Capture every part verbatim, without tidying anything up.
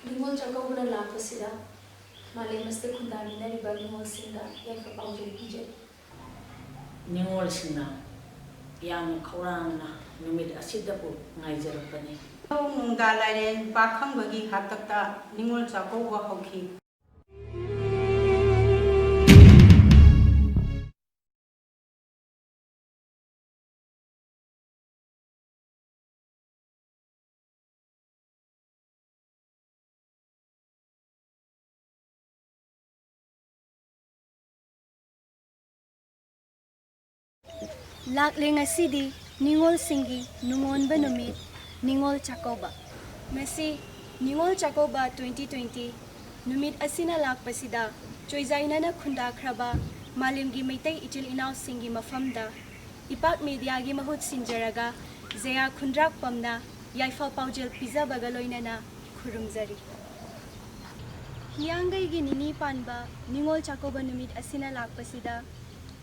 ꯅꯤꯉꯣꯜ ꯆꯥꯛꯀꯧꯕꯅ ꯂꯥꯛꯄꯁꯤꯗ ꯃꯥꯂꯦꯝ ꯑꯁꯤꯗ ꯈꯨꯟꯗꯥꯃꯤꯟꯅꯔꯤꯕ ꯅꯤꯉꯣꯜꯁꯤꯡꯗ ꯌꯥꯏꯐ ꯄꯥꯎꯖꯦꯜ ꯄꯤꯖꯔꯤ꯫ ꯅꯤꯉꯣꯜꯁꯤꯡꯅ ꯌꯥꯝꯅ ꯈꯧꯔꯥꯡꯅ ꯅꯨꯃꯤꯠ ꯑꯁꯤꯗꯕꯨ ꯉꯥꯏꯖꯔꯛꯄꯅꯤ꯫ ꯅꯨꯡꯗꯥ ꯂꯥꯏꯔꯦꯟ ꯄꯥꯈꯪꯕꯒꯤ ꯍꯥꯛꯇꯛꯇ ꯅꯤꯉꯣꯜ ꯆꯥꯛꯀꯧꯕ ꯍꯧꯈꯤ꯫ ꯂꯥꯛꯂꯦ ꯉꯁꯤꯗꯤ ꯅꯤꯉꯣꯜꯁꯤꯡꯒꯤ ꯅꯨꯡꯉꯣꯟꯕ ꯅꯨꯃꯤꯠ, ꯅꯤꯉꯣꯜ ꯆꯥꯛꯀꯧꯕ꯫ ꯉꯁꯤ ꯅꯤꯉꯣꯜ ꯆꯥꯛꯀꯧꯕ twenty twenty ꯅꯨꯃꯤꯠ ꯑꯁꯤꯅ ꯂꯥꯛꯄꯁꯤꯗ ꯆꯣꯏꯖꯥꯏꯅꯅ ꯈꯨꯟꯗꯥꯈ꯭ꯔꯕ ꯃꯥꯂꯦꯝꯒꯤ ꯃꯩꯇꯩ ꯏꯆꯤꯜ ꯏꯅꯥꯎꯁꯤꯡꯒꯤ ꯃꯐꯝꯗ ꯏꯄꯥꯛ ꯃꯦꯗꯤꯌꯥꯒꯤ ꯃꯍꯨꯠ ꯁꯤꯟꯖꯔꯒ ꯖꯌꯥ ꯈꯨꯟꯗ꯭ꯔꯥꯛꯄꯝꯅ ꯌꯥꯏꯐ ꯄꯥꯎꯖꯦꯜ ꯄꯤꯖꯕꯒ ꯂꯣꯏꯅꯅ ꯈꯨꯔꯨꯝꯖꯔꯤ꯫ ꯍꯤꯌꯥꯡꯒꯩꯒꯤ ꯅꯤꯅꯤ ꯄꯥꯟꯕ ꯅꯤꯉꯣꯜ ꯆꯥꯛꯀꯧꯕ ꯅꯨꯃꯤꯠ ꯑꯁꯤꯅ ꯂꯥꯛꯄꯁꯤꯗ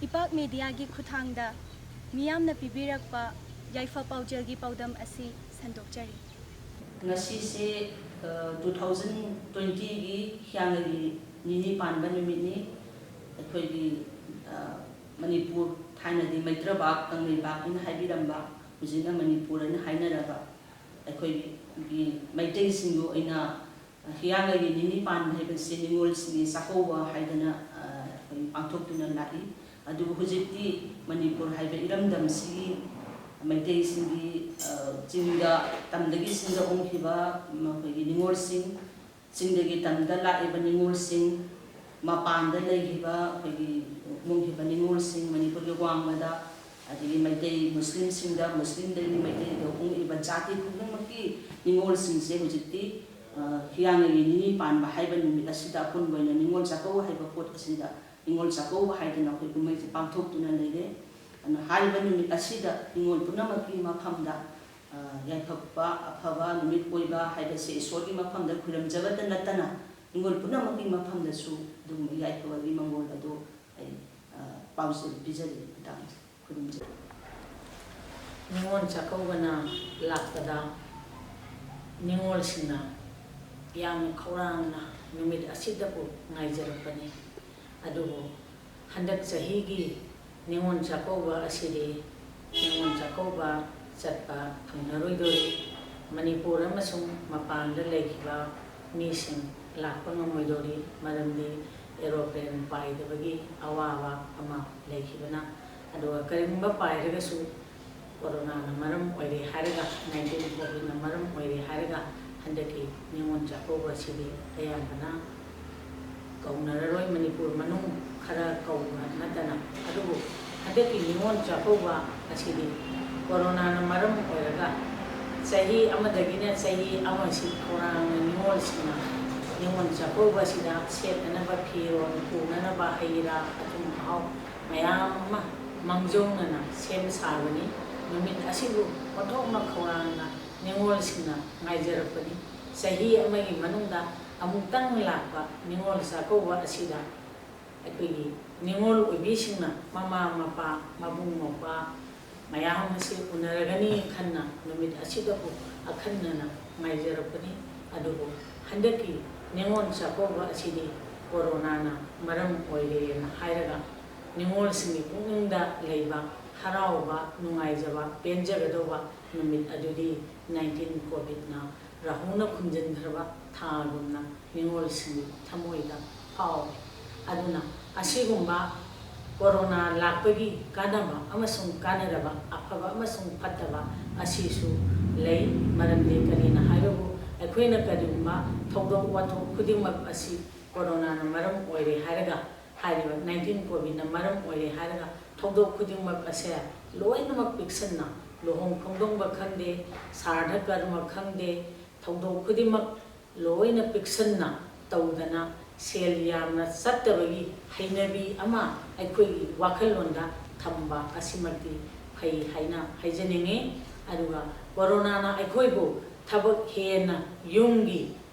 ꯏꯄꯥꯛ ꯃꯦꯗꯤꯌꯥꯒꯤ ꯈꯨꯠꯊꯥꯡꯗ ꯃꯤꯌꯥꯝꯅ ꯄꯤꯕꯤꯔꯛꯄ ꯌꯥꯏꯐ ꯄꯥꯎꯖꯦꯜꯒꯤ ꯄꯥꯎꯗꯝ ꯑꯁꯤ ꯁꯟꯗꯣꯛꯆꯔꯤ꯫ ꯉꯁꯤꯁꯦ two thousand twentyꯒꯤ ꯍꯤꯌꯥꯡꯒꯩꯒꯤ ꯅꯤꯅꯤ ꯄꯥꯟꯕ ꯅꯨꯃꯤꯠꯅꯤ꯫ ꯑꯩꯈꯣꯏꯒꯤ ꯃꯅꯤꯄꯨꯔ, ꯊꯥꯏꯅꯗꯤ ꯃꯩꯇ꯭ꯔꯕꯥꯛ ꯀꯪꯂꯩꯕꯥꯛ ꯍꯥꯏꯅ ꯍꯥꯏꯕꯤꯔꯝꯕ, ꯍꯧꯖꯤꯛꯅ ꯃꯅꯤꯄꯨꯔ ꯍꯥꯏꯅ ꯍꯥꯏꯅꯔꯕ ꯑꯩꯈꯣꯏꯒꯤ ꯃꯩꯇꯩꯁꯤꯡꯒꯤ ꯑꯣꯏꯅ ꯍꯤꯌꯥꯡꯒꯩꯒꯤ ꯅꯤꯅꯤ ꯄꯥꯟꯕ ꯍꯥꯏꯕꯁꯤ ꯅꯤꯉꯣꯜꯁꯤꯡꯒꯤ ꯆꯥꯛꯀꯧꯕ ꯍꯥꯏꯗꯅ ꯑꯩꯈꯣꯏ ꯄꯥꯡꯊꯣꯛꯇꯨꯅ ꯂꯥꯛꯏ꯫ ꯑꯗꯨꯕꯨ ꯍꯧꯖꯤꯛꯇꯤ ꯃꯅꯤꯄꯨꯔ ꯍꯥꯏꯕ ꯏꯔꯝꯗꯝꯁꯤꯒꯤ ꯃꯩꯇꯩꯁꯤꯡꯒꯤ ꯆꯤꯡꯗ, ꯇꯝꯗꯒꯤ ꯆꯤꯡꯗ ꯑꯣꯟꯈꯤꯕ ꯃꯈꯣꯏꯒꯤ ꯅꯤꯉꯣꯜꯁꯤꯡ, ꯆꯤꯡꯗꯒꯤ ꯇꯝꯗ ꯂꯥꯛꯏꯕ ꯅꯤꯉꯣꯜꯁꯤꯡ, ꯃꯄꯥꯟꯗ ꯂꯩꯈꯤꯕ ꯑꯩꯈꯣꯏꯒꯤ ꯍꯣꯡꯈꯤꯕ ꯅꯤꯉꯣꯜꯁꯤꯡ, ꯃꯅꯤꯄꯨꯔꯒꯤ ꯋꯥꯡꯃꯗ, ꯑꯗꯒꯤ ꯃꯩꯇꯩ ꯃꯨꯁꯂꯤꯝꯁꯤꯡꯗ, ꯃꯨꯁꯂꯤꯝꯗꯒꯤ ꯃꯩꯇꯩꯗ ꯍꯣꯡꯉꯛꯏꯕ ꯖꯥꯇꯤ ꯈꯨꯗꯤꯡꯃꯛꯀꯤ ꯅꯤꯉꯣꯜꯁꯤꯡꯁꯦ ꯍꯧꯖꯤꯛꯇꯤ ꯍꯤꯌꯥꯡꯒꯩꯒꯤ ꯅꯤꯅꯤ ꯄꯥꯟꯕ ꯍꯥꯏꯕ ꯅꯨꯃꯤꯠ ꯑꯁꯤꯗ ꯑꯄꯨꯟꯕ ꯑꯣꯏꯅ ꯅꯤꯉꯣꯜ ꯆꯥꯛꯀꯧꯕ ꯍꯥꯏꯕ ꯄꯣꯠ ꯑꯁꯤꯗ, ꯅꯤꯉꯣꯜ ꯆꯥꯛꯀꯧꯕ ꯍꯥꯏꯗꯅ ꯑꯩꯈꯣꯏ ꯀꯨꯝꯍꯩꯁꯦ ꯄꯥꯡꯊꯣꯛꯇꯨꯅ ꯂꯩꯔꯦ꯫ ꯑꯗꯨꯅ ꯍꯥꯏꯔꯤꯕ ꯅꯨꯃꯤꯠ ꯑꯁꯤꯗ ꯅꯤꯉꯣꯜ ꯄꯨꯝꯅꯃꯛꯀꯤ ꯃꯐꯝꯗ ꯌꯥꯏꯐꯕ ꯑꯐꯕ ꯅꯨꯃꯤꯠ ꯑꯣꯏꯕ ꯍꯥꯏꯕꯁꯦ ꯏꯁꯣꯔꯒꯤ ꯃꯐꯝꯗ ꯈꯨꯔꯨꯝꯖꯕꯇ ꯅꯠꯇꯅ ꯅꯤꯉꯣꯜ ꯄꯨꯝꯅꯃꯛꯀꯤ ꯃꯐꯝꯗꯁꯨ ꯑꯗꯨꯒꯨꯝꯕ ꯌꯥꯏꯐꯕꯒꯤ ꯃꯪꯒꯣꯜ ꯑꯗꯨ ꯑꯩ ꯄꯥꯎꯖꯦꯜ ꯄꯤꯖꯔꯤ꯫ ꯃꯇꯥꯡꯁꯦ ꯈꯨꯔꯨꯝꯖꯔꯤ꯫ ꯅꯤꯉꯣꯜ ꯆꯥꯛꯀꯧꯕꯅ ꯂꯥꯛꯄꯗ ꯅꯤꯉꯣꯜꯁꯤꯡꯅ ꯌꯥꯝꯅ ꯈꯧꯔꯥꯡꯅ ꯅꯨꯃꯤꯠ ꯑꯁꯤꯗꯕꯨ ꯉꯥꯏꯖꯔꯛꯄꯅꯤ꯫ ꯑꯗꯨꯕꯨ ꯍꯟꯗꯛ ꯆꯍꯤꯒꯤ ꯅꯤꯉꯣꯜ ꯆꯥꯛꯀꯧꯕ ꯑꯁꯤꯗꯤ ꯅꯤꯉꯣꯜ ꯆꯥꯛꯀꯧꯕ ꯆꯠꯄ ꯐꯪꯂꯔꯣꯏꯗꯧꯔꯤ꯫ ꯃꯅꯤꯄꯨꯔ ꯑꯃꯁꯨꯡ ꯃꯄꯥꯟꯗ ꯂꯩꯈꯤꯕ ꯃꯤꯁꯤꯡ ꯂꯥꯛꯄ ꯉꯝꯂꯣꯏꯗꯧꯔꯤ, ꯃꯔꯝꯗꯤ ꯑꯦꯔꯣꯄ꯭ꯂꯦꯟ ꯄꯥꯏꯗꯕꯒꯤ ꯑꯋꯥꯕ ꯑꯃ ꯂꯩꯈꯤꯕꯅ꯫ ꯑꯗꯨꯒ ꯀꯔꯤꯒꯨꯝꯕ ꯄꯥꯏꯔꯒꯁꯨ ꯀꯣꯔꯣꯅꯥꯅ ꯃꯔꯝ ꯑꯣꯏꯔꯦ ꯍꯥꯏꯔꯒ, ꯅꯥꯏꯟꯇꯤꯟ ꯀꯣꯚꯤꯗꯅ ꯃꯔꯝ ꯑꯣꯏꯔꯦ ꯍꯥꯏꯔꯒ ꯍꯟꯗꯛꯀꯤ ꯅꯤꯉꯣꯜ ꯆꯥꯛꯀꯧꯕ ꯑꯁꯤꯗꯤ ꯑꯌꯥꯝꯕꯅ ꯀꯧꯅꯔꯔꯣꯏ, ꯃꯅꯤꯄꯨꯔ ꯃꯅꯨꯡ ꯈꯔ ꯀꯧꯕ ꯅꯠꯇꯅ꯫ ꯑꯗꯨꯕꯨ ꯍꯟꯗꯛꯀꯤ ꯅꯤꯉꯣꯜ ꯆꯥꯛꯀꯧꯕ ꯑꯁꯤꯗꯤ ꯀꯣꯔꯣꯅꯥꯅ ꯃꯔꯝ ꯑꯣꯏꯔꯒ ꯆꯍꯤ ꯑꯃꯗꯒꯤꯅ ꯆꯍꯤ ꯑꯃꯁꯤ ꯈꯧꯔꯥꯡꯅ ꯅꯤꯉꯣꯜꯁꯤꯡꯅ ꯅꯤꯉꯣꯜ ꯆꯥꯛꯀꯧꯕ ꯑꯁꯤꯗ ꯁꯦꯠꯅꯅꯕ ꯐꯤꯔꯣꯜ, ꯄꯨꯅꯅꯕ ꯍꯩ ꯔꯥ, ꯑꯊꯨꯝ ꯑꯍꯥꯎ ꯃꯌꯥꯝ ꯑꯃ ꯃꯥꯡꯖꯧꯅꯅ ꯁꯦꯝ ꯁꯥꯕꯅꯤ꯫ ꯅꯨꯃꯤꯠ ꯑꯁꯤꯕꯨ ꯑꯣꯟꯊꯣꯛꯅ ꯈꯧꯔꯥꯡꯅ ꯅꯤꯉꯣꯜꯁꯤꯡꯅ ꯉꯥꯏꯖꯔꯛꯄꯅꯤ꯫ ꯆꯍꯤ ꯑꯃꯒꯤ ꯃꯅꯨꯡꯗ ꯑꯃꯨꯛꯇꯪ ꯂꯥꯛꯄ ꯅꯤꯉꯣꯜ ꯆꯥꯛꯀꯧꯕ ꯑꯁꯤꯗ ꯑꯩꯈꯣꯏꯒꯤ ꯅꯤꯉꯣꯜ ꯑꯣꯏꯕꯤꯁꯤꯡꯅ ꯃꯃꯥ ꯃꯄꯥ, ꯃꯕꯨꯡ ꯃꯧꯄ꯭ꯋꯥ ꯃꯌꯥꯝ ꯑꯁꯤ ꯎꯅꯔꯒꯅꯤ ꯈꯟꯅ ꯅꯨꯃꯤꯠ ꯑꯁꯤꯗꯕꯨ ꯑꯈꯟꯅꯅ ꯉꯥꯏꯖꯔꯛꯄꯅꯤ꯫ ꯑꯗꯨꯕꯨ ꯍꯟꯗꯛꯀꯤ ꯅꯤꯉꯣꯜ ꯆꯥꯛꯀꯧꯕ ꯑꯁꯤꯗꯤ ꯀꯣꯔꯣꯅꯥꯅ ꯃꯔꯝ ꯑꯣꯏꯔꯦꯅ ꯍꯥꯏꯔꯒ ꯅꯤꯉꯣꯜꯁꯤꯡꯒꯤ ꯄꯨꯛꯅꯤꯡꯗ ꯂꯩꯕ ꯍꯔꯥꯎꯕ, ꯅꯨꯡꯉꯥꯏꯖꯕ, ꯄꯦꯟꯖꯒꯗꯧꯕ ꯅꯨꯃꯤꯠ ꯑꯗꯨꯗꯤ ꯅꯥꯏꯟꯇꯤꯟ ꯀꯣꯚꯤꯗꯅ ꯔꯥꯍꯨꯅ ꯈꯨꯝꯖꯤꯟꯈ꯭ꯔꯕ ꯊꯥꯒꯨꯝꯅ ꯅꯤꯉꯣꯜꯁꯤꯡꯒꯤ ꯊꯃꯣꯏꯗ ꯐꯥꯎꯏ꯫ ꯑꯗꯨꯅ ꯑꯁꯤꯒꯨꯝꯕ ꯀꯣꯔꯣꯅꯥ ꯂꯥꯛꯄꯒꯤ ꯀꯥꯟꯅꯕ ꯑꯃꯁꯨꯡ ꯀꯥꯟꯅꯗꯕ, ꯑꯐꯕ ꯑꯃꯁꯨꯡ ꯐꯠꯇꯕ ꯑꯁꯤꯁꯨ ꯂꯩ꯫ ꯃꯔꯝꯗꯤ ꯀꯔꯤꯅ ꯍꯥꯏꯕꯕꯨ ꯑꯩꯈꯣꯏꯅ ꯀꯔꯤꯒꯨꯝꯕ ꯊꯧꯗꯣꯛ ꯋꯥꯊꯣꯛ ꯈꯨꯗꯤꯡꯃꯛ ꯑꯁꯤ ꯀꯣꯔꯣꯅꯥꯅ ꯃꯔꯝ ꯑꯣꯏꯔꯦ ꯍꯥꯏꯔꯒ, ꯍꯥꯏꯔꯤꯕ ꯅꯥꯏꯟꯇꯤꯟ ꯀꯣꯚꯤꯗꯅ ꯃꯔꯝ ꯑꯣꯏꯔꯦ ꯍꯥꯏꯔꯒ ꯊꯧꯗꯣꯛ ꯈꯨꯗꯤꯡꯃꯛ ꯑꯁꯦ ꯂꯣꯏꯅꯃꯛ ꯄꯤꯛꯁꯟꯅ, ꯂꯨꯍꯣꯡ ꯈꯣꯡꯗꯣꯡꯕ ꯈꯪꯗꯦ, ꯁ꯭ꯔꯥꯗ ꯀꯔꯃ ꯈꯪꯗꯦ, ꯊꯧꯗꯣꯛ ꯈꯨꯗꯤꯡꯃꯛ ꯂꯣꯏꯅ ꯄꯤꯛꯁꯟꯅ ꯇꯧꯗꯅ ꯁꯦꯜ ꯌꯥꯝꯅ ꯆꯠꯇꯕꯒꯤ ꯍꯩꯅꯕꯤ ꯑꯃ ꯑꯩꯈꯣꯏꯒꯤ ꯋꯥꯈꯜꯂꯣꯟꯗ ꯊꯝꯕ ꯑꯁꯤꯃꯛꯇꯤ ꯐꯩ ꯍꯥꯏꯅ ꯍꯥꯏꯖꯅꯤꯡꯉꯤ꯫ ꯑꯗꯨꯒ ꯀꯣꯔꯣꯅꯥꯅ ꯑꯩꯈꯣꯏꯕꯨ ꯊꯕꯛ ꯍꯦꯟꯅ ꯌꯨꯝꯒꯤ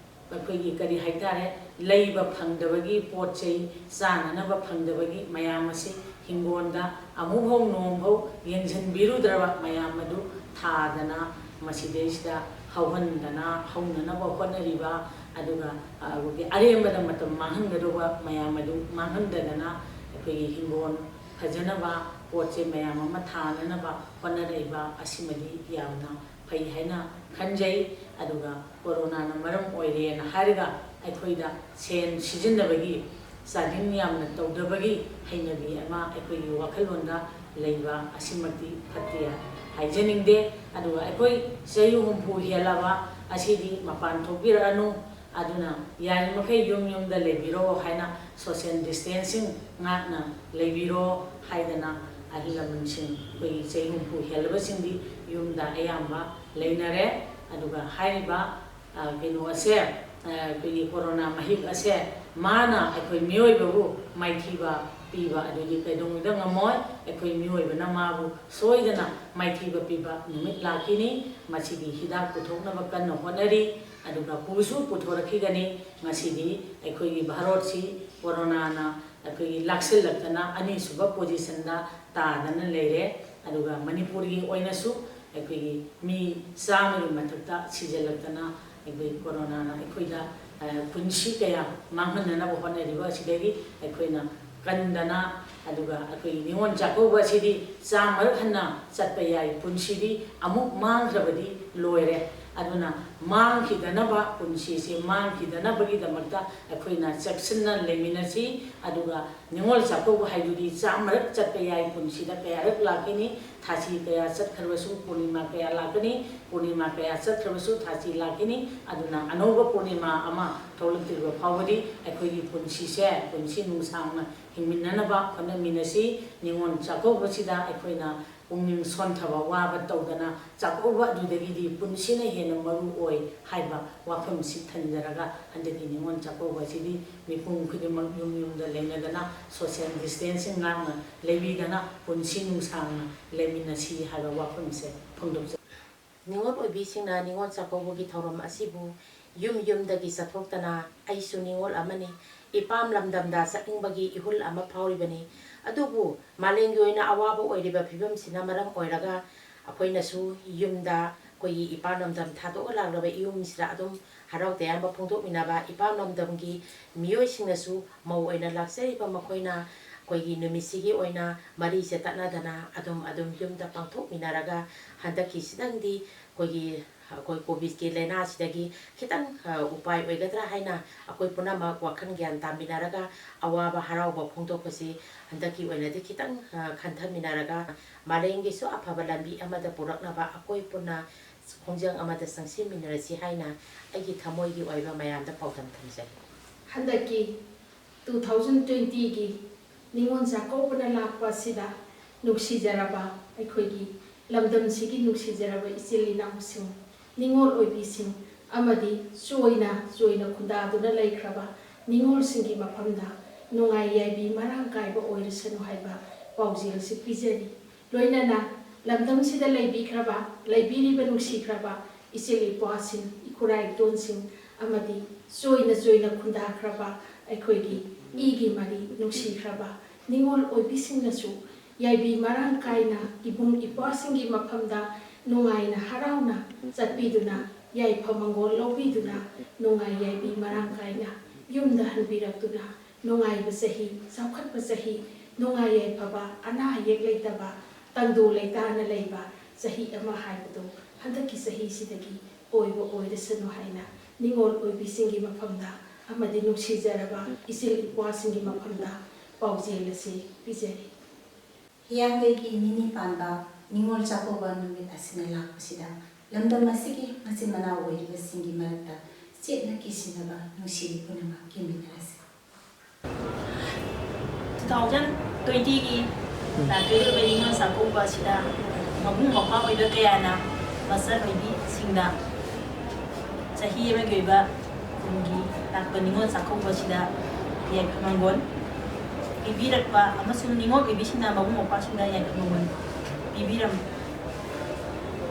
ꯑꯩꯈꯣꯏꯒꯤ ꯀꯔꯤ ꯍꯥꯏꯇꯥꯔꯦ, ꯂꯩꯕ ꯐꯪꯗꯕꯒꯤ, ꯄꯣꯠ ꯆꯩ ꯆꯥꯅꯅꯕ ꯐꯪꯗꯕꯒꯤ ꯃꯌꯥꯝ ꯑꯁꯤ ꯍꯤꯡꯒꯣꯜꯗ ꯑꯃꯨꯛꯐꯥꯎ ꯅꯣꯡꯐꯥꯎ ꯌꯦꯡꯁꯤꯟꯕꯤꯔꯨꯗ꯭ꯔꯕ ꯃꯌꯥꯝ ꯑꯗꯨ ꯊꯥꯗꯅ ꯃꯁꯤꯗꯩꯁꯤꯗ ꯍꯧꯍꯟꯗꯅ ꯍꯧꯅꯅꯕ ꯍꯣꯠꯅꯔꯤꯕ ꯑꯗꯨꯒ ꯑꯩꯈꯣꯏꯒꯤ ꯑꯔꯦꯝꯕꯗ ꯃꯇꯝ ꯃꯥꯡꯍꯟꯒꯗꯧꯕ ꯃꯌꯥꯝ ꯑꯗꯨ ꯃꯥꯡꯍꯟꯗꯗꯅ ꯑꯩꯈꯣꯏꯒꯤ ꯍꯤꯡꯒꯣꯜ ꯐꯖꯅꯕ, ꯄꯣꯠ ꯆꯩ ꯃꯌꯥꯝ ꯑꯃ ꯊꯥꯅꯅꯕ ꯍꯣꯠꯅꯔꯛꯏꯕ ꯑꯁꯤꯃꯗꯤ ꯌꯥꯝꯅ ꯐꯩ ꯍꯥꯏꯅ ꯈꯟꯖꯩ꯫ ꯑꯗꯨꯒ ꯀꯣꯔꯣꯅꯥꯅ ꯃꯔꯝ ꯑꯣꯏꯔꯦꯅ ꯍꯥꯏꯔꯒ ꯑꯩꯈꯣꯏꯗ ꯁꯦꯟ ꯁꯤꯖꯤꯟꯅꯕꯒꯤ ꯆꯥꯗꯤꯡ ꯌꯥꯝꯅ ꯇꯧꯗꯕꯒꯤ ꯍꯩꯅꯕꯤ ꯑꯃ ꯑꯩꯈꯣꯏꯒꯤ ꯋꯥꯈꯜꯂꯣꯟꯗ ꯂꯩꯕ ꯑꯁꯤꯃꯛꯇꯤ ꯐꯠꯇꯦ ꯍꯥꯏꯖꯅꯤꯡꯗꯦ꯫ ꯑꯗꯨꯒ ꯑꯩꯈꯣꯏ ꯆꯍꯤ ꯍꯨꯝꯐꯨ ꯍꯦꯜꯂꯕ ꯑꯁꯤꯗꯤ ꯃꯄꯥꯟ ꯊꯣꯛꯄꯤꯔꯛꯑꯅꯨ, ꯑꯗꯨꯅ ꯌꯥꯔꯤꯃꯈꯩ ꯌꯨꯝ ꯌꯨꯝꯗ ꯂꯩꯕꯤꯔꯣ ꯍꯥꯏꯅ, social distancing ꯉꯥꯛꯅ ꯂꯩꯕꯤꯔꯣ ꯍꯥꯏꯗꯅ ꯑꯍꯜ ꯂꯃꯟꯁꯤꯡ, ꯑꯩꯈꯣꯏꯒꯤ ꯆꯍꯤ ꯍꯨꯝꯐꯨ ꯍꯦꯜꯂꯕꯁꯤꯡꯗꯤ ꯌꯨꯝꯗ ꯑꯌꯥꯝꯕ ꯂꯩꯅꯔꯦ꯫ ꯑꯗꯨꯒ ꯍꯥꯏꯔꯤꯕ, ꯑ, ꯀꯩꯅꯣ ꯑꯁꯦ, ꯑ, ꯑꯩꯈꯣꯏꯒꯤ ꯀꯣꯔꯣꯅꯥ ꯃꯍꯤꯛ ꯑꯁꯦ ꯃꯥꯅ ꯑꯩꯈꯣꯏ ꯃꯤꯑꯣꯏꯕꯕꯨ ꯃꯥꯏꯊꯤꯕ ꯄꯤꯕ ꯑꯗꯨꯗꯤ ꯀꯩꯗꯧꯅꯨꯡꯗ ꯉꯝꯃꯣꯏ꯫ ꯑꯩꯈꯣꯏ ꯃꯤꯑꯣꯏꯕꯅ ꯃꯥꯕꯨ ꯁꯣꯏꯗꯅ ꯃꯥꯏꯊꯤꯕ ꯄꯤꯕ ꯅꯨꯃꯤꯠ ꯂꯥꯛꯈꯤꯅꯤ꯫ ꯃꯁꯤꯒꯤ ꯍꯤꯗꯥꯛ ꯄꯨꯊꯣꯛꯅꯕ ꯀꯟꯅ ꯍꯣꯠꯅꯔꯤ, ꯑꯗꯨꯒ ꯄꯨꯁꯨ ꯄꯨꯊꯣꯔꯛꯈꯤꯒꯅꯤ꯫ ꯉꯁꯤꯗꯤ ꯑꯩꯈꯣꯏꯒꯤ ꯚꯥꯔꯠꯁꯤ ꯀꯣꯔꯣꯅꯥꯅ ꯑꯩꯈꯣꯏꯒꯤ ꯂꯥꯛꯁꯤꯜꯂꯛꯇꯅ ꯑꯅꯤꯁꯨꯕ positionꯗ ꯇꯥꯗꯅ ꯂꯩꯔꯦ꯫ ꯑꯗꯨꯒ ꯃꯅꯤꯄꯨꯔꯒꯤ ꯑꯣꯏꯅꯁꯨ ꯑꯩꯈꯣꯏꯒꯤ ꯃꯤ ꯆꯥꯝꯃꯒꯤ ꯃꯊꯛꯇ ꯁꯤꯖꯤꯜꯂꯛꯇꯅ ꯑꯩꯈꯣꯏ ꯀꯣꯔꯣꯅꯥꯅ ꯑꯩꯈꯣꯏꯗ, ꯑ, ꯄꯨꯟꯁꯤ ꯀꯌꯥ ꯃꯥꯡꯍꯟꯅꯅꯕ ꯍꯣꯠꯅꯔꯤꯕ ꯑꯁꯤꯗꯒꯤ ꯑꯩꯈꯣꯏꯅ ꯀꯟꯗꯅ, ꯑꯗꯨꯒ ꯑꯩꯈꯣꯏꯒꯤ ꯅꯤꯉꯣꯜ ꯆꯥꯛꯀꯧꯕ ꯑꯁꯤꯗꯤ ꯆꯥꯝꯃꯔꯛ ꯍꯟꯅ ꯆꯠꯄ ꯌꯥꯏ, ꯄꯨꯟꯁꯤꯗꯤ ꯑꯃꯨꯛ ꯃꯥꯡꯈ꯭ꯔꯕꯗꯤ ꯂꯣꯏꯔꯦ꯫ ꯑꯗꯨꯅ ꯃꯥꯡꯈꯤꯗꯅꯕ, ꯄꯨꯟꯁꯤꯁꯤ ꯃꯥꯡꯈꯤꯗꯅꯕꯒꯤꯗꯃꯛꯇ ꯑꯩꯈꯣꯏꯅ ꯆꯦꯛꯁꯤꯟꯅ ꯂꯩꯃꯤꯟꯅꯁꯤ꯫ ꯑꯗꯨꯒ ꯅꯤꯉꯣꯜ ꯆꯥꯛꯀꯧꯕ ꯍꯥꯏꯗꯨꯗꯤ ꯆꯥꯝꯃꯔꯛ ꯆꯠꯄ ꯌꯥꯏ, ꯄꯨꯟꯁꯤꯗ ꯀꯌꯥꯔꯛ ꯂꯥꯛꯈꯤꯅꯤ? ꯊꯥꯁꯤ ꯀꯌꯥ ꯆꯠꯈ꯭ꯔꯕꯁꯨ ꯄꯨꯔꯅꯤꯃꯥ ꯀꯌꯥ ꯂꯥꯛꯀꯅꯤ? ꯄꯨꯔꯅꯤꯃꯥ ꯀꯌꯥ ꯆꯠꯈ꯭ꯔꯕꯁꯨ ꯊꯥꯁꯤ ꯂꯥꯛꯈꯤꯅꯤ꯫ ꯑꯗꯨꯅ ꯑꯅꯧꯕ ꯄꯨꯔꯅꯤꯃꯥ ꯑꯃ ꯊꯣꯛꯂꯛꯇ꯭ꯔꯤꯕ ꯐꯥꯎꯕꯗꯤ ꯑꯩꯈꯣꯏꯒꯤ ꯄꯨꯟꯁꯤꯁꯦ, ꯄꯨꯟꯁꯤ ꯅꯨꯡꯁꯥꯡꯅ ꯍꯤꯡꯃꯤꯟꯅꯅꯕ ꯍꯣꯠꯅꯃꯤꯟꯅꯁꯤ꯫ ꯅꯤꯉꯣꯜ ꯆꯥꯛꯀꯧꯕꯁꯤꯗ ꯑꯩꯈꯣꯏꯅ ꯄꯨꯛꯅꯤꯡ ꯁꯣꯟꯊꯕ, ꯋꯥꯕ ꯇꯧꯗꯅ, ꯆꯥꯛꯀꯧꯕ ꯑꯗꯨꯗꯒꯤꯗꯤ ꯄꯨꯟꯁꯤꯅ ꯍꯦꯟꯅ ꯃꯔꯨ ꯑꯣꯏ ꯍꯥꯏꯕ ꯋꯥꯐꯝꯁꯤ ꯊꯝꯖꯔꯒ, ꯍꯟꯗꯛꯀꯤ ꯅꯤꯉꯣꯜ ꯆꯥꯛꯀꯧꯕ ꯑꯁꯤꯗꯤ ꯃꯤꯄꯨꯝ ꯈꯨꯗꯤꯡꯃꯛ ꯌꯨꯝ ꯌꯨꯝꯗ ꯂꯩꯅꯗꯅ, social distancing ꯉꯥꯛꯅ ꯂꯩꯕꯤꯗꯅ, ꯄꯨꯟꯁꯤ ꯅꯨꯡꯁꯥꯡꯅ ꯂꯩꯃꯤꯟꯅꯁꯤ ꯍꯥꯏꯕ ꯋꯥꯐꯝꯁꯦ ꯐꯣꯡꯗꯣꯛꯆꯔꯤ꯫ ꯅꯤꯉꯣꯜ ꯑꯣꯏꯕꯤꯁꯤꯡꯅ ꯅꯤꯉꯣꯜ ꯆꯥꯛꯀꯧꯕꯒꯤ ꯊꯧꯔꯝ ꯑꯁꯤꯕꯨ ꯌꯨꯝ ꯌꯨꯝꯗꯒꯤ ꯆꯠꯊꯣꯛꯇꯅ, "ꯑꯩꯁꯨ ꯅꯤꯉꯣꯜ ꯑꯃꯅꯤ, ꯏꯄꯥꯝ ꯂꯝꯗꯝꯗ ꯆꯠꯅꯤꯡꯕꯒꯤ ꯏꯍꯨꯜ ꯑꯃ ꯐꯥꯎꯔꯤꯕꯅꯤ꯫ ꯑꯗꯨꯕꯨ ꯃꯥꯂꯦꯝꯒꯤ ꯑꯣꯏꯅ ꯑꯋꯥꯕ ꯑꯣꯏꯔꯤꯕ ꯐꯤꯕꯝꯁꯤꯅ ꯃꯔꯝ ꯑꯣꯏꯔꯒ ꯑꯩꯈꯣꯏꯅꯁꯨ ꯌꯨꯝꯗ ꯑꯩꯈꯣꯏꯒꯤ ꯏꯄꯥꯝ ꯂꯝꯗꯝ ꯊꯥꯗꯣꯛꯑ ꯂꯥꯛꯂꯕ ꯏꯌꯨꯝꯁꯤꯗ ꯑꯗꯨꯝ ꯍꯔꯥꯎ ꯇꯌꯥꯝꯕ ꯐꯣꯡꯗꯣꯛꯃꯤꯟꯅꯕ ꯏꯄꯥꯝ ꯂꯝꯗꯝꯒꯤ ꯃꯤꯑꯣꯏꯁꯤꯡꯅꯁꯨ ꯃꯧ ꯑꯣꯏꯅ ꯂꯥꯛꯆꯔꯤꯕ ꯃꯈꯣꯏꯅ ꯑꯩꯈꯣꯏꯒꯤ ꯅꯨꯃꯤꯠꯁꯤꯒꯤ ꯑꯣꯏꯅ ꯃꯔꯤꯁꯦ ꯇꯠꯅꯗꯅ ꯑꯗꯨꯝ ꯑꯗꯨꯝ ꯌꯨꯝꯗ ꯄꯥꯡꯊꯣꯛꯃꯤꯟꯅꯔꯒ ꯍꯟꯗꯛꯀꯤꯁꯤꯗꯪꯗꯤ ꯑꯩꯈꯣꯏꯒꯤ ꯑꯩꯈꯣꯏ ꯀꯣꯚꯤꯗꯀꯤ ꯂꯥꯏꯅꯥꯁꯤꯗꯒꯤ ꯈꯤꯇꯪ ꯎꯄꯥꯏ ꯑꯣꯏꯒꯗ꯭ꯔꯥ ꯍꯥꯏꯅ ꯑꯩꯈꯣꯏ ꯄꯨꯝꯅꯃꯛ ꯋꯥꯈꯜ ꯒ꯭ꯌꯥꯟ ꯇꯥꯃꯤꯟꯅꯔꯒ ꯑꯋꯥꯕ ꯍꯔꯥꯎꯕ ꯐꯣꯡꯗꯣꯛꯄꯁꯤ ꯍꯟꯗꯛꯀꯤ ꯑꯣꯏꯅꯗꯤ ꯈꯤꯇꯪ ꯈꯟꯊꯃꯤꯟꯅꯔꯒ ꯃꯥꯂꯦꯝꯒꯤꯁꯨ ꯑꯐꯕ ꯂꯝꯕꯤ ꯑꯃꯗ ꯄꯨꯔꯛꯅꯕ ꯑꯩꯈꯣꯏ ꯄꯨꯟꯅ ꯈꯣꯡꯖꯪ ꯑꯃꯗ ꯆꯪꯁꯤꯟꯃꯤꯟꯅꯔꯁꯤ ꯍꯥꯏꯅ ꯑꯩꯒꯤ ꯊꯃꯣꯏꯒꯤ ꯑꯣꯏꯕ ꯃꯌꯥꯝꯗ ꯄꯥꯎꯗꯝ ꯊꯝꯖꯔꯤ꯫ ꯍꯟꯗꯛꯀꯤ ꯇꯨ ꯊꯥꯎꯖꯟ ꯇ꯭ꯋꯦꯟꯇꯤꯒꯤ ꯅꯤꯉꯣꯜ ꯆꯥꯛꯀꯧꯕꯅ ꯂꯥꯛꯄ ꯑꯁꯤꯗ ꯅꯨꯡꯁꯤꯖꯔꯕ ꯑꯩꯈꯣꯏꯒꯤ ꯂꯝꯗꯝꯁꯤꯒꯤ ꯅꯨꯡꯁꯤꯖꯔꯕ ꯏꯆꯤꯜ ꯏꯅꯥꯎꯁꯤꯡ, ꯅꯤꯉꯣꯜ ꯑꯣꯏꯕꯤꯁꯤꯡ ꯑꯃꯗꯤ ꯆꯣꯏꯅ ꯆꯣꯏꯅ ꯈꯨꯟꯗꯥꯗꯨꯅ ꯂꯩꯈ꯭ꯔꯕ ꯅꯤꯉꯣꯜꯁꯤꯡꯒꯤ ꯃꯐꯝꯗ ꯅꯨꯡꯉꯥꯏ ꯌꯥꯏꯕꯤ ꯃꯔꯥꯡ ꯀꯥꯏꯕ ꯑꯣꯏꯔꯁꯅꯨ ꯍꯥꯏꯕ ꯄꯥꯎꯖꯦꯜ ꯑꯁꯤ ꯄꯤꯖꯔꯤ꯫ ꯂꯣꯏꯅꯅ ꯂꯝꯗꯝꯁꯤꯗ ꯂꯩꯕꯤꯈ꯭ꯔꯕ, ꯂꯩꯕꯤꯔꯤꯕ ꯅꯨꯡꯁꯤꯈ꯭ꯔꯕ ꯏꯆꯤꯜ ꯏꯄ꯭ꯋꯥꯁꯤꯡ, ꯏꯈꯨꯔꯥ ꯏꯇꯣꯟꯁꯤꯡ ꯑꯃꯗꯤ ꯆꯣꯏꯅ ꯆꯣꯏꯅ ꯈꯨꯟꯗꯥꯈ꯭ꯔꯕ ꯑꯩꯈꯣꯏꯒꯤ ꯏꯒꯤ ꯃꯔꯤ ꯅꯨꯡꯁꯤꯈ꯭ꯔꯕ ꯅꯤꯉꯣꯜ ꯑꯣꯏꯕꯤꯁꯤꯡꯅꯁꯨ ꯌꯥꯏꯕꯤ ꯃꯔꯥꯡ ꯀꯥꯏꯅ ꯏꯕꯨꯡ ꯏꯄ꯭ꯋꯥꯁꯤꯡꯒꯤ ꯃꯐꯝꯗ ꯅꯨꯡꯉꯥꯏꯅ ꯍꯔꯥꯎꯅ ꯆꯠꯄꯤꯗꯨꯅ ꯌꯥꯏꯐ ꯃꯪꯒꯣꯜ ꯂꯧꯕꯤꯗꯨꯅ ꯅꯨꯡꯉꯥꯏ ꯌꯥꯏꯕꯤ ꯃꯔꯥꯡ ꯀꯥꯏꯅ ꯌꯨꯝꯗ ꯍꯟꯕꯤꯔꯛꯇꯨꯅ ꯅꯨꯡꯉꯥꯏꯕ ꯆꯍꯤ, ꯆꯥꯎꯈꯠꯄ ꯆꯍꯤ, ꯅꯨꯡꯉꯥꯏ ꯌꯥꯏꯐꯕ, ꯑꯅꯥ ꯑꯌꯦꯛ ꯂꯩꯇꯕ, ꯇꯪꯗꯨ ꯂꯩꯇꯥꯅ ꯂꯩꯕ ꯆꯍꯤ ꯑꯃ ꯍꯥꯏꯕꯗꯨ ꯍꯟꯗꯛꯀꯤ ꯆꯍꯤꯁꯤꯗꯒꯤ ꯑꯣꯏꯕ ꯑꯣꯏꯔꯁꯅꯨ ꯍꯥꯏꯅ ꯅꯤꯉꯣꯜ ꯑꯣꯏꯕꯤꯁꯤꯡꯒꯤ ꯃꯐꯝꯗ ꯑꯃꯗꯤ ꯅꯨꯡꯁꯤꯖꯔꯕ ꯏꯆꯤꯜ ꯏꯄ꯭ꯋꯥꯁꯤꯡꯒꯤ ꯃꯐꯝꯗ ꯄꯥꯎꯖꯦꯜ ꯑꯁꯤ ꯄꯤꯖꯔꯤ꯫ ꯍꯤꯌꯥꯡꯒꯩꯒꯤ ꯅꯤꯅꯤ ꯄꯥꯟꯕ ꯅꯤꯉꯣꯜ ꯆꯥꯛꯀꯧꯕ ꯅꯨꯃꯤꯠ ꯑꯁꯤꯅ ꯂꯥꯛꯄꯁꯤꯗ ꯂꯝꯗꯝ ꯑꯁꯤꯒꯤ ꯃꯆꯤꯟ ꯃꯅꯥꯎ ꯑꯣꯏꯔꯤꯕꯁꯤꯡꯒꯤ ꯃꯔꯛꯇ ꯆꯦꯠꯅ ꯀꯤꯁꯤꯟꯅꯕ ꯅꯨꯡꯁꯤꯕꯤ ꯄꯨꯝꯅꯃꯛ ꯀꯤꯃꯤꯟꯅꯔꯁꯤ꯫ ꯇꯨ ꯊꯥꯎꯖꯟ ꯇ꯭ꯋꯦꯟꯇꯤꯒꯤ ꯂꯥꯛꯀꯗꯧꯔꯤꯕ ꯅꯤꯉꯣꯜ ꯆꯥꯛꯀꯧꯕ ꯑꯁꯤꯗ ꯃꯕꯨꯡ ꯃꯧꯄ꯭ꯋꯥ ꯑꯣꯏꯕ ꯀꯌꯥꯅ ꯃꯆꯜ ꯑꯣꯏꯕꯤꯁꯤꯡꯗ ꯆꯍꯤ ꯑꯃꯒꯤ ꯑꯣꯏꯕ ꯈꯨꯟꯒꯤ ꯂꯥꯛꯄ ꯅꯤꯉꯣꯜ ꯆꯥꯛꯀꯧꯕ ꯑꯁꯤꯗ ꯌꯥꯏꯐ ꯃꯪꯒꯣꯜ ꯄꯤꯕꯤꯔꯛꯄ ꯑꯃꯁꯨꯡ ꯅꯤꯉꯣꯜ ꯑꯣꯏꯕꯤꯁꯤꯡꯅ ꯃꯕꯨꯡ ꯃꯧꯄ꯭ꯋꯥꯁꯤꯡꯗ ꯌꯥꯏꯐ ꯃꯪꯒꯣꯜ ꯄꯤꯕꯤꯔꯝ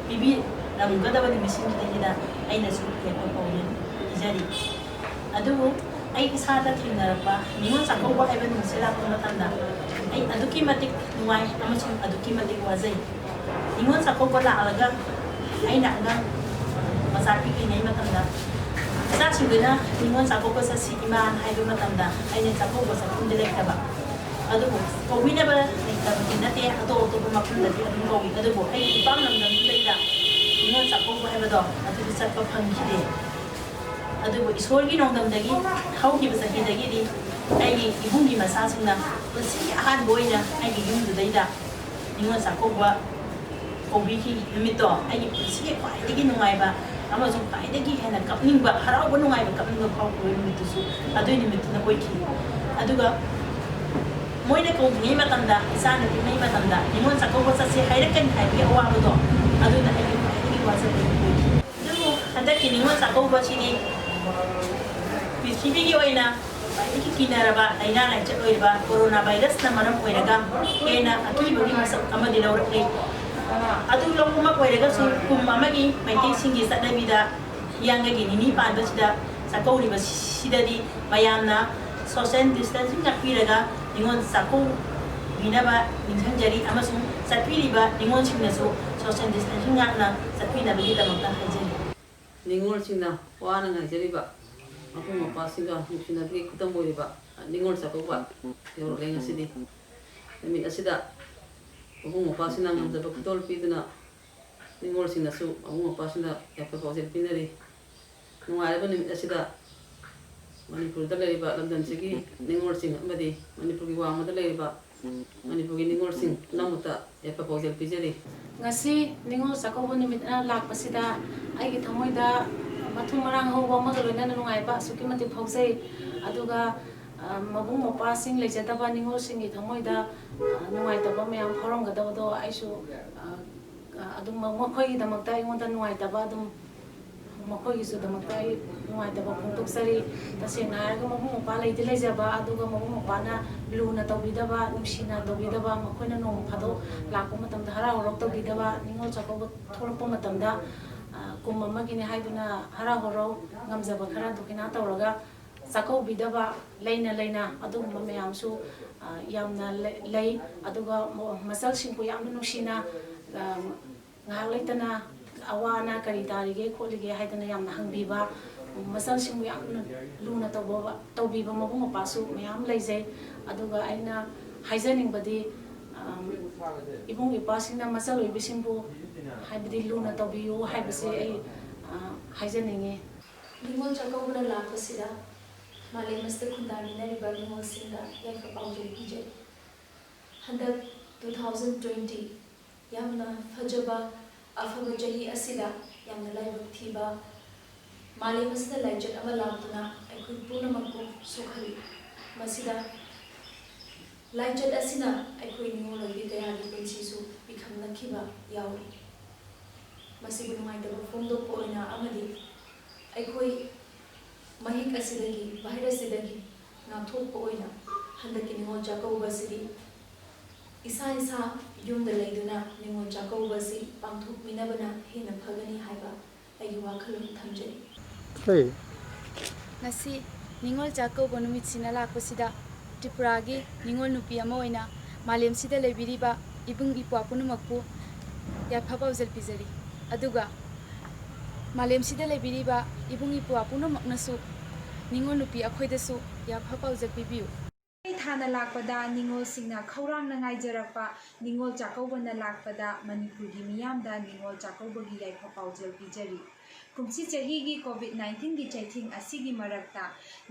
ꯄꯤꯕꯤꯔꯝꯒꯗꯕ ꯅꯨꯃꯤꯠꯁꯤꯡꯁꯤꯗꯩꯁꯤꯗ ꯑꯩꯅꯁꯨ ꯌꯥꯏꯐ ꯄꯥꯎꯖꯦꯜ ꯄꯤꯖꯔꯤ꯫ ꯑꯗꯨꯕꯨ ꯑꯩ ꯏꯁꯥꯗ ꯊꯦꯡꯅꯔꯛꯄ ꯅꯤꯉꯣꯜ ꯆꯥꯛꯀꯧꯕ ꯍꯥꯏꯕ ꯅꯨꯃꯤꯠꯁꯦ ꯂꯥꯛꯄ ꯃꯇꯝꯗ ꯑꯩ ꯑꯗꯨꯛꯀꯤ ꯃꯇꯤꯛ ꯅꯨꯡꯉꯥꯏ ꯑꯃꯁꯨꯡ ꯑꯗꯨꯛꯀꯤ ꯃꯇꯤꯛ ꯋꯥꯖꯩ꯫ ꯅꯤꯉꯣꯜ ꯆꯥꯛꯀꯧꯕ ꯂꯥꯛꯂꯒ ꯑꯩꯅ ꯑꯉꯥꯡ ꯃꯆꯥ ꯄꯤꯛꯂꯤꯉꯩ ꯃꯇꯝꯗ ꯏꯆꯥꯁꯤꯡꯗꯨꯅ "ꯅꯤꯉꯣꯜ ꯆꯥꯛꯀꯧꯕ ꯆꯠꯁꯤ ꯏꯃꯥ" ꯍꯥꯏꯕ ꯃꯇꯝꯗ ꯑꯩꯅ ꯆꯥꯛꯀꯧꯕ ꯆꯠꯐꯝꯗꯤ ꯂꯩꯇꯕ꯫ ꯑꯗꯨꯕꯨ ꯀꯧꯕꯤꯅꯕ ꯂꯩꯇꯕꯗꯤ ꯅꯠꯇꯦ, ꯑꯇꯣꯞ ꯑꯇꯣꯞꯄ ꯃꯐꯝꯗꯗꯤ ꯑꯗꯨꯝ ꯀꯧꯏ꯫ ꯑꯗꯨꯕꯨ ꯑꯩꯒꯤ ꯏꯄꯥꯝ ꯂꯝꯗꯝꯗꯨꯗꯩꯗ ꯅꯤꯉꯣꯜ ꯆꯥꯛꯀꯧꯕ ꯍꯥꯏꯕꯗꯣ ꯑꯗꯨꯗꯤ ꯆꯠꯄ ꯐꯪꯈꯤꯗꯦ꯫ ꯑꯗꯨꯕꯨ ꯏꯁꯣꯔꯒꯤ ꯅꯣꯡꯗꯝꯗꯒꯤ ꯍꯧꯈꯤꯕ ꯆꯍꯤꯗꯒꯤꯗꯤ ꯑꯩꯒꯤ ꯏꯕꯨꯡꯒꯤ ꯃꯆꯥꯁꯤꯡꯅ ꯄꯨꯟꯁꯤꯒꯤ ꯑꯍꯥꯟꯕ ꯑꯣꯏꯅ ꯑꯩꯒꯤ ꯌꯨꯝꯗꯨꯗꯩꯗ ꯅꯤꯉꯣꯜ ꯆꯥꯛꯀꯧꯕ ꯀꯧꯕꯤꯈꯤ꯫ ꯅꯨꯃꯤꯠꯇꯣ ꯑꯩꯒꯤ ꯄꯨꯟꯁꯤꯒꯤ ꯈ꯭ꯋꯥꯏꯗꯒꯤ ꯅꯨꯡꯉꯥꯏꯕ ꯑꯃꯁꯨꯡ ꯈ꯭ꯋꯥꯏꯗꯒꯤ ꯍꯦꯟꯅ ꯀꯞꯅꯤꯡꯕ, ꯍꯔꯥꯎꯕ ꯅꯨꯡꯉꯥꯏꯕ ꯀꯞꯅꯤꯡꯕ ꯐꯥꯎꯈꯤꯕ ꯅꯨꯃꯤꯠꯇꯨꯁꯨ ꯑꯗꯨꯒꯤ ꯅꯨꯃꯤꯠꯇꯨꯅ ꯑꯣꯏꯈꯤ꯫ ꯑꯗꯨꯒ ꯃꯣꯏꯅ ꯀꯧꯗ꯭ꯔꯤꯉꯩ ꯃꯇꯝꯗ, ꯏꯆꯥꯅ ꯄꯤꯛꯂꯤꯉꯩ ꯃꯇꯝꯗ ꯅꯤꯉꯣꯜ ꯆꯥꯛꯀꯧꯕ ꯆꯠꯁꯦ ꯍꯥꯏꯔꯛꯀꯅꯤ ꯍꯥꯏꯕꯒꯤ ꯑꯋꯥꯕꯗꯣ ꯑꯗꯨꯅ ꯑꯩꯒꯤ ꯈ꯭ꯋꯥꯏꯗꯒꯤ ꯋꯥꯖꯕ ꯑꯣꯏꯈꯤ꯫ ꯑꯗꯨꯕꯨ ꯍꯟꯗꯛꯀꯤ ꯅꯤꯉꯣꯜ ꯆꯥꯛꯀꯧꯕꯁꯤꯗꯤ ꯄ꯭ꯔꯤꯊꯤꯕꯤꯒꯤ ꯑꯣꯏꯅ ꯈ꯭ꯋꯥꯏꯗꯒꯤ ꯀꯤꯅꯔꯕ ꯂꯥꯏꯅꯥ ꯂꯥꯏꯆꯠ ꯑꯣꯏꯔꯤꯕ ꯀꯣꯔꯣꯅꯥ ꯚꯥꯏꯔꯁꯅ ꯃꯔꯝ ꯑꯣꯏꯔꯒ ꯍꯦꯟꯅ ꯑꯀꯤꯕꯒꯤ ꯃꯁꯛ ꯑꯃꯗꯤ ꯂꯧꯔꯛꯂꯤ꯫ ꯑꯗꯨ ꯂꯧꯕꯃꯛ ꯑꯣꯏꯔꯒꯁꯨ ꯀꯨꯝ ꯑꯃꯒꯤ ꯃꯩꯇꯩꯁꯤꯡꯒꯤ ꯆꯠꯅꯕꯤꯗ ꯍꯤꯌꯥꯡꯒꯩꯒꯤ ꯅꯤꯅꯤ ꯄꯥꯟꯕꯁꯤꯗ ꯆꯥꯛꯀꯧꯔꯤꯕꯁꯤꯗꯗꯤ ꯃꯌꯥꯝꯅ social distancing ꯉꯥꯛꯄꯤꯔꯒ ꯅꯤꯉꯣꯜ ꯆꯥꯛꯀꯧꯕꯤꯅꯕ ꯅꯤꯡꯁꯤꯡꯖꯔꯤ ꯑꯃꯁꯨꯡ ꯆꯠꯄꯤꯔꯤꯕ ꯅꯤꯉꯣꯜꯁꯤꯡꯅꯁꯨ social distancing ꯉꯥꯛꯅ ꯆꯠꯄꯤꯅꯕꯒꯤꯗꯃꯛꯇ ꯍꯥꯏꯖꯔꯤ꯫ ꯅꯤꯉꯣꯜꯁꯤꯡꯅ ꯋꯥꯅ ꯉꯥꯏꯖꯔꯤꯕ ꯃꯄꯨꯡ ꯃꯧꯄ꯭ꯋꯥꯁꯤꯡꯒ ꯅꯨꯡꯁꯤꯅꯕꯒꯤ ꯈꯨꯗꯝ ꯑꯣꯏꯔꯤꯕ ꯅꯤꯉꯣꯜ ꯆꯥꯛꯀꯧꯕ ꯌꯧꯔꯛꯂꯦ ꯉꯁꯤꯗꯤ꯫ ꯅꯨꯃꯤꯠ ꯑꯁꯤꯗ ꯃꯄꯨꯡ ꯃꯧꯄ꯭ꯋꯥꯁꯤꯡꯅ ꯉꯝꯖꯕ ꯈꯨꯗꯣꯜ ꯄꯤꯗꯨꯅ ꯅꯤꯉꯣꯜꯁꯤꯡꯅꯁꯨ ꯃꯄꯨꯡ ꯃꯧꯄ꯭ꯋꯥꯁꯤꯡꯗ ꯌꯥꯏꯐ ꯄꯥꯎꯖꯦꯜ ꯄꯤꯅꯔꯤ꯫ ꯅꯨꯡꯉꯥꯏꯔꯕ ꯅꯨꯃꯤꯠ ꯑꯁꯤꯗ ꯃꯅꯤꯄꯨꯔꯗ ꯂꯩꯔꯤꯕ ꯂꯝꯗꯝꯁꯤꯒꯤ ꯅꯤꯉꯣꯜꯁꯤꯡ ꯑꯃꯗꯤ ꯃꯅꯤꯄꯨꯔꯒꯤ ꯋꯥꯡꯃꯗ ꯂꯩꯔꯤꯕ ꯃꯅꯤꯄꯨꯔꯒꯤ ꯅꯤꯉꯣꯜꯁꯤꯡ ꯄꯨꯝꯅꯃꯛꯇ ꯌꯥꯏꯐ ꯄꯥꯎꯖꯦꯜ ꯄꯤꯖꯔꯤ꯫ ꯉꯁꯤ ꯅꯤꯉꯣꯜ ꯆꯥꯛꯀꯧꯕ ꯅꯨꯃꯤꯠ ꯑꯃ ꯂꯥꯛꯄꯁꯤꯗ ꯑꯩꯒꯤ ꯊꯃꯣꯏꯗ ꯃꯊꯨꯝ ꯃꯔꯥꯡ ꯍꯧꯕ ꯑꯃꯒ ꯂꯣꯏꯅꯅ ꯅꯨꯡꯉꯥꯏꯕ ꯑꯁꯨꯛꯀꯤ ꯃꯇꯤꯛ ꯐꯥꯎꯖꯩ꯫ ꯑꯗꯨꯒ, ꯑ, ꯃꯕꯨꯡ ꯃꯧꯄ꯭ꯋꯥꯁꯤꯡ ꯂꯩꯖꯗꯕ ꯅꯤꯉꯣꯜꯁꯤꯡꯒꯤ ꯊꯃꯣꯏꯗ, ꯑ, ꯅꯨꯡꯉꯥꯏꯇꯕ ꯃꯌꯥꯝ ꯐꯥꯎꯔꯝꯒꯗꯕꯗꯣ ꯑꯩꯁꯨ, ꯑ, ꯑ, ꯑꯗꯨꯝ ꯃ-, ꯃꯈꯣꯏꯒꯤꯗꯃꯛꯇ ꯑꯩꯉꯣꯟꯗ ꯅꯨꯡꯉꯥꯏꯇꯕ ꯑꯗꯨꯝ ꯃꯈꯣꯏꯒꯤꯁꯨꯗꯃꯛꯇ ꯑꯩ ꯅꯨꯡꯉꯥꯏꯇꯕ ꯐꯣꯡꯗꯣꯛꯆꯔꯤ꯫ ꯇꯁꯦꯡꯅ ꯍꯥꯏꯔꯒ ꯃꯕꯨꯡ ꯃꯧꯄ꯭ꯋꯥ ꯂꯩꯗꯤ ꯂꯩꯖꯕ, ꯑꯗꯨꯒ ꯃꯕꯨꯡ ꯃꯧꯄ꯭ꯋꯥꯅ ꯂꯨꯅ ꯇꯧꯕꯤꯗꯕ, ꯅꯨꯡꯁꯤꯅ ꯇꯧꯕꯤꯗꯕ, ꯃꯈꯣꯏꯅ ꯅꯣꯡꯃ ꯐꯥꯗꯣꯛ ꯂꯥꯛꯄ ꯃꯇꯝꯗ ꯍꯔꯥꯎ ꯍꯔꯥꯎ ꯇꯧꯕꯤꯗꯕ, ꯅꯤꯉꯣꯜ ꯆꯥꯛꯀꯧꯕ ꯊꯣꯛꯂꯛꯄ ꯃꯇꯝꯗ, ꯑ, ꯀꯨꯝ ꯑꯃꯒꯤꯅꯤ ꯍꯥꯏꯗꯨꯅ ꯍꯔꯥꯎ ꯍꯔꯥꯎ ꯉꯝꯖꯕ ꯈꯔ ꯗꯈꯤꯅꯥ ꯇꯧꯔꯒ ꯆꯥꯛꯀꯧꯕꯤꯗꯕ ꯂꯩꯅ ꯂꯩꯅ ꯑꯗꯨꯒꯨꯝꯕ ꯃꯌꯥꯝꯁꯨ, ꯑ, ꯌꯥꯝꯅ ꯂꯩ꯫ ꯂꯩ꯫ ꯑꯗꯨꯒ ꯃ-, ꯃꯆꯜꯁꯤꯡꯕꯨ ꯌꯥꯝꯅ ꯅꯨꯡꯁꯤꯅ, ꯑ, ꯉꯥꯏꯍꯥꯛ ꯂꯩꯇꯅ ꯑꯋꯥ ꯑꯅꯥ ꯀꯔꯤ ꯇꯥꯔꯤꯒꯦ ꯈꯣꯠꯂꯤꯒꯦ ꯍꯥꯏꯗꯅ ꯌꯥꯝꯅ ꯍꯪꯕꯤꯕ, ꯃꯆꯜꯁꯤꯡꯕꯨ ꯌꯥꯝꯅ ꯂꯨꯅ ꯇꯧꯕ, ꯇꯧꯕꯤꯕ ꯃꯕꯨꯡ ꯃꯧꯄ꯭ꯋꯥꯁꯨ ꯃꯌꯥꯝ ꯂꯩꯖꯩ꯫ ꯑꯗꯨꯒ ꯑꯩꯅ ꯍꯥꯏꯖꯅꯤꯡꯕꯗꯤ, ꯑꯝ, ꯏꯕꯨꯡ ꯏꯄ꯭ꯋꯥꯁꯤꯡꯅ ꯃꯆꯜ ꯑꯣꯏꯕꯁꯤꯡꯕꯨ ꯍꯥꯏꯕꯗꯤ ꯂꯨꯅ ꯇꯧꯕꯤꯌꯨ ꯍꯥꯏꯕꯁꯦ ꯑꯩ, ꯑ, ꯍꯥꯏꯖꯅꯤꯡꯉꯤ꯫ ꯅꯤꯉꯣꯜ ꯆꯥꯛꯀꯧꯕꯅ ꯂꯥꯛꯄꯁꯤꯗ ꯃꯥꯂꯦꯝ ꯑꯁꯤꯗ ꯈꯨꯟꯗꯥꯃꯤꯟꯅꯔꯤꯕ ꯅꯤꯉꯣꯜꯁꯤꯡꯗ ꯌꯥꯏꯐ ꯄꯥꯎꯖꯦꯜ ꯄꯤꯖꯔꯤ꯫ ꯍꯟꯗꯛ two thousand twenty ꯌꯥꯝꯅ ꯐꯖꯕ, ꯑꯐꯕ ꯆꯍꯤ ꯑꯁꯤꯗ ꯌꯥꯝꯅ ꯂꯥꯏꯕꯛ ꯊꯤꯕ ꯃꯥꯂꯦꯝ ꯑꯁꯤꯗ ꯂꯥꯏꯆꯠ ꯑꯃ ꯂꯥꯛꯇꯨꯅ ꯑꯩꯈꯣꯏ ꯄꯨꯝꯅꯃꯛꯄꯨ ꯁꯣꯛꯍꯜꯂꯤ꯫ ꯃꯁꯤꯗ ꯂꯥꯏꯆꯠ ꯑꯁꯤꯅ ꯑꯩꯈꯣꯏ ꯅꯤꯉꯣꯜ ꯑꯣꯏꯕꯤ ꯀꯌꯥꯒꯤ ꯄꯨꯟꯁꯤꯁꯨ ꯄꯤꯈꯝꯅꯈꯤꯕ ꯌꯥꯎꯔꯤ꯫ ꯃꯁꯤꯕꯨ ꯅꯨꯡꯉꯥꯏꯇꯕ ꯐꯣꯡꯗꯣꯛꯄ ꯑꯣꯏꯅ ꯑꯃꯗꯤ ꯑꯩꯈꯣꯏ ꯃꯍꯤꯛ ꯑꯁꯤꯗꯒꯤ, ꯚꯥꯏꯔꯁ ꯑꯁꯤꯗꯒꯤ ꯉꯥꯛꯊꯣꯛꯄ ꯑꯣꯏꯅ ꯍꯟꯗꯛꯀꯤ ꯅꯤꯉꯣꯜ ꯆꯥꯛꯀꯧꯕ ꯑꯁꯤꯗꯤ ꯏꯁꯥ ꯏꯁꯥ ꯌꯨꯝꯗ ꯂꯩꯗꯨꯅ ꯅꯤꯉꯣꯜ ꯆꯥꯛꯀꯧꯕ ꯑꯁꯤ ꯄꯥꯡꯊꯣꯛꯃꯤꯟꯅꯕꯅ ꯍꯦꯟꯅ ꯐꯒꯅꯤ ꯍꯥꯏꯕ ꯑꯩꯒꯤ ꯋꯥꯈꯜꯂꯣꯟ ꯊꯝꯖꯔꯤ꯫ ꯀꯩ? ꯉꯁꯤ ꯅꯤꯉꯣꯜ ꯆꯥꯛꯀꯧꯕ ꯅꯨꯃꯤꯠꯁꯤꯅ ꯂꯥꯛꯄꯁꯤꯗ ꯇ꯭ꯔꯤꯄꯨꯔꯥꯒꯤ ꯅꯤꯉꯣꯜ ꯅꯨꯄꯤ ꯑꯃ ꯑꯣꯏꯅ ꯃꯥꯂꯦꯝꯁꯤꯗ ꯂꯩꯕꯤꯔꯤꯕ ꯏꯕꯨꯡ ꯏꯄ꯭ꯋꯥ ꯄꯨꯝꯅꯃꯛꯄꯨ ꯌꯥꯏꯐ ꯄꯥꯎꯖꯦꯜ ꯄꯤꯖꯔꯤ꯫ ꯑꯗꯨꯒ ꯃꯥꯂꯦꯝꯁꯤꯗ ꯂꯩꯕꯤꯔꯤꯕ ꯏꯕꯨꯡ ꯏꯄ꯭ꯋꯥ ꯄꯨꯝꯅꯃꯛꯅꯁꯨ ꯅꯤꯉꯣꯜ ꯅꯨꯄꯤ ꯑꯩꯈꯣꯏꯗꯁꯨ ꯌꯥꯏꯐ ꯄꯥꯎꯖꯦꯜ ꯄꯤꯕꯤꯌꯨ꯫ ꯊꯥꯅ ꯂꯥꯛꯄꯗ ꯅꯤꯉꯣꯜꯁꯤꯡꯅ ꯈꯧꯔꯥꯡꯅ ꯉꯥꯏꯖꯔꯛꯄ ꯅꯤꯉꯣꯜ ꯆꯥꯛꯀꯧꯕꯅ ꯂꯥꯛꯄꯗ ꯃꯅꯤꯄꯨꯔꯒꯤ ꯃꯤꯌꯥꯝꯗ ꯅꯤꯉꯣꯜ ꯆꯥꯛꯀꯧꯕꯒꯤ ꯌꯥꯏꯐ ꯄꯥꯎꯖꯦꯜ ꯄꯤꯖꯔꯤ꯫ ꯀꯨꯝꯁꯤ ꯆꯍꯤꯒꯤ COVID nineteenꯒꯤ ꯆꯩꯊꯦꯡ ꯑꯁꯤꯒꯤ ꯃꯔꯛꯇ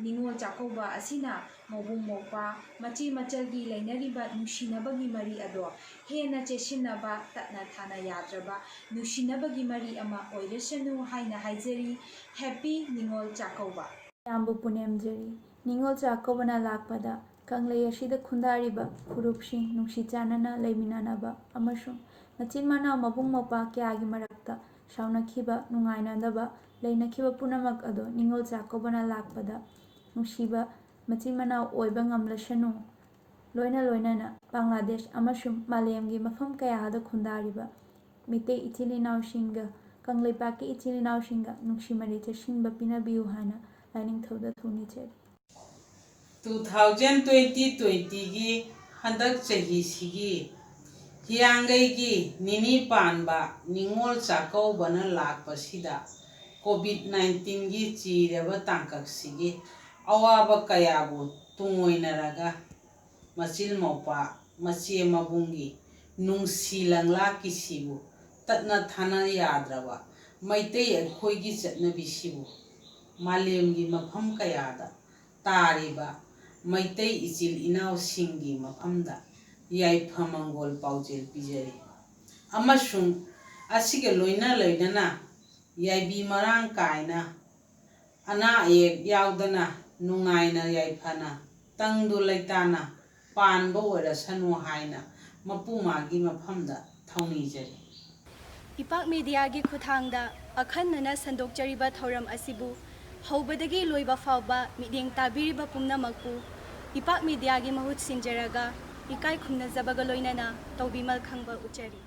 ꯅꯤꯉꯣꯜ ꯆꯥꯛꯀꯧꯕ ꯑꯁꯤꯅ ꯃꯕꯨꯡ ꯃꯧꯄ꯭ꯋꯥ, ꯃꯆꯦ ꯃꯆꯜꯒꯤ ꯂꯩꯅꯔꯤꯕ ꯅꯨꯡꯁꯤꯅꯕꯒꯤ ꯃꯔꯤ ꯑꯗꯣ ꯍꯦꯟꯅ ꯆꯦꯠꯁꯤꯟꯅꯕ, ꯇꯠꯅ ꯊꯥꯅ ꯌꯥꯗ꯭ꯔꯕ ꯅꯨꯡꯁꯤꯅꯕꯒꯤ ꯃꯔꯤ ꯑꯃ ꯑꯣꯏꯔꯁꯅꯨ ꯍꯥꯏꯅ ꯍꯥꯏꯖꯔꯤ꯫ Happy ꯅꯤꯉꯣꯜ ꯆꯥꯛꯀꯧꯕ! ꯃꯌꯥꯝꯕꯨ ꯄꯨꯅꯦꯝꯖꯔꯤ꯫ ꯅꯤꯉꯣꯜ ꯆꯥꯛꯀꯧꯕꯅ ꯂꯥꯛꯄꯗ ꯀꯪꯂꯩ ꯑꯁꯤꯗ ꯈꯨꯟꯗꯥꯔꯤꯕ ꯐꯨꯔꯨꯞꯁꯤꯡ ꯅꯨꯡꯁꯤ ꯆꯥꯟꯅꯅ ꯂꯩꯃꯤꯟꯅꯅꯕ ꯑꯃꯁꯨꯡ ꯃꯆꯤꯟ ꯃꯅꯥꯎ ꯃꯕꯨꯡ ꯃꯧꯄ꯭ꯋꯥ ꯀꯌꯥꯒꯤ ꯃꯔꯛꯇ ꯁꯥꯎꯅꯈꯤꯕ, ꯅꯨꯡꯉꯥꯏꯅꯗꯕ ꯂꯩꯅꯈꯤꯕ ꯄꯨꯝꯅꯃꯛ ꯑꯗꯨ ꯅꯤꯉꯣꯜ ꯆꯥꯛꯀꯧꯕꯅ ꯂꯥꯛꯄꯗ ꯅꯨꯡꯁꯤꯕ ꯃꯆꯤꯟ ꯃꯅꯥꯎ ꯑꯣꯏꯕ ꯉꯝꯂꯁꯅꯨ꯫ ꯂꯣꯏꯅ ꯂꯣꯏꯅꯅ ꯕꯪꯒ꯭ꯂꯥꯗꯦꯁ ꯑꯃꯁꯨꯡ ꯃꯥꯂꯦꯝꯒꯤ ꯃꯐꯝ ꯀꯌꯥꯗ ꯈꯨꯟꯗꯥꯔꯤꯕ ꯃꯤꯇꯩ ꯏꯆꯤꯜ ꯏꯅꯥꯎꯁꯤꯡꯒ ꯀꯪꯂꯩꯄꯥꯛꯀꯤ ꯏꯆꯤꯜ ꯏꯅꯥꯎꯁꯤꯡꯒ ꯅꯨꯡꯁꯤ ꯃꯔꯤ ꯆꯦꯠꯁꯤꯟꯕ ꯄꯤꯅꯕꯤꯌꯨ ꯍꯥꯏꯅ ꯂꯥꯏꯅꯤꯡꯊꯧꯗ ꯊꯧꯅꯤꯖꯔꯤ꯫ Two thousand twenty twentyꯒꯤ ꯍꯟꯗꯛ ꯆꯍꯤꯁꯤꯒꯤ ꯍꯤꯌꯥꯡꯒꯩꯒꯤ ꯅꯤꯅꯤ ꯄꯥꯟꯕ ꯅꯤꯉꯣꯜ ꯆꯥꯛꯀꯧꯕꯅ ꯂꯥꯛꯄꯁꯤꯗ ꯀꯣꯚꯤꯗ ꯅꯥꯏꯟꯇꯤꯟꯒꯤ ꯆꯤꯔꯕ ꯇꯥꯡꯀꯛꯁꯤꯒꯤ ꯑꯋꯥꯕ ꯀꯌꯥꯕꯨ ꯇꯨꯡꯑꯣꯏꯅꯔꯒ ꯃꯆꯤꯜ ꯃꯧꯄꯥ ꯃꯆꯦ ꯃꯕꯨꯡꯒꯤ ꯅꯨꯡꯁꯤ ꯂꯪꯂꯥꯛꯀꯤꯁꯤꯕꯨ ꯇꯠꯅ ꯊꯥꯅ ꯌꯥꯗ꯭ꯔꯕ ꯃꯩꯇꯩ ꯑꯩꯈꯣꯏꯒꯤ ꯆꯠꯅꯕꯤꯁꯤꯕꯨ ꯃꯥꯂꯦꯝꯒꯤ ꯃꯐꯝ ꯀꯌꯥꯗ ꯇꯥꯔꯤꯕ ꯃꯩꯇꯩ ꯏꯆꯤꯜ ꯏꯅꯥꯎꯁꯤꯡꯒꯤ ꯃꯐꯝꯗ ꯌꯥꯏꯐ ꯃꯪꯒꯣꯜ ꯄꯥꯎꯖꯦꯜ ꯄꯤꯖꯔꯤ꯫ ꯑꯃꯁꯨꯡ ꯑꯁꯤꯒ ꯂꯣꯏꯅ ꯂꯣꯏꯅꯅ ꯌꯥꯏꯕꯤ ꯃꯔꯥꯡ ꯀꯥꯏꯅ ꯑꯅꯥ ꯑꯌꯦꯛ ꯌꯥꯎꯗꯅ ꯅꯨꯡꯉꯥꯏꯅ ꯌꯥꯏꯐꯅ ꯇꯪꯗꯨ ꯂꯩꯇꯥꯅ ꯄꯥꯟꯕ ꯑꯣꯏꯔꯁꯅꯨ ꯍꯥꯏꯅ ꯃꯄꯨ ꯃꯥꯒꯤ ꯃꯐꯝꯗ ꯊꯧꯅꯤꯖꯔꯤ꯫ ꯏꯄꯥꯛ ꯃꯦꯗꯤꯌꯥꯒꯤ ꯈꯨꯠꯊꯥꯡꯗ ꯑꯈꯟꯅꯅ ꯁꯟꯗꯣꯛꯆꯔꯤꯕ ꯊꯧꯔꯝ ꯑꯁꯤꯕꯨ ꯍꯧꯕꯗꯒꯤ ꯂꯣꯏꯕ ꯐꯥꯎꯕ ꯃꯤꯠꯌꯦꯡ ꯇꯥꯕꯤꯔꯤꯕ ꯄꯨꯝꯅꯃꯛꯄꯨ ꯏꯄꯥꯛ ꯃꯦꯗꯤꯌꯥꯒꯤ ꯃꯍꯨꯠ ꯁꯤꯟꯖꯔꯒ ꯏꯀꯥꯏ ꯈꯨꯝꯅꯖꯕꯒ ꯂꯣꯏꯅꯅ ꯇꯧꯕꯤꯃꯜ ꯈꯪꯕ ꯎꯠꯆꯔꯤ꯫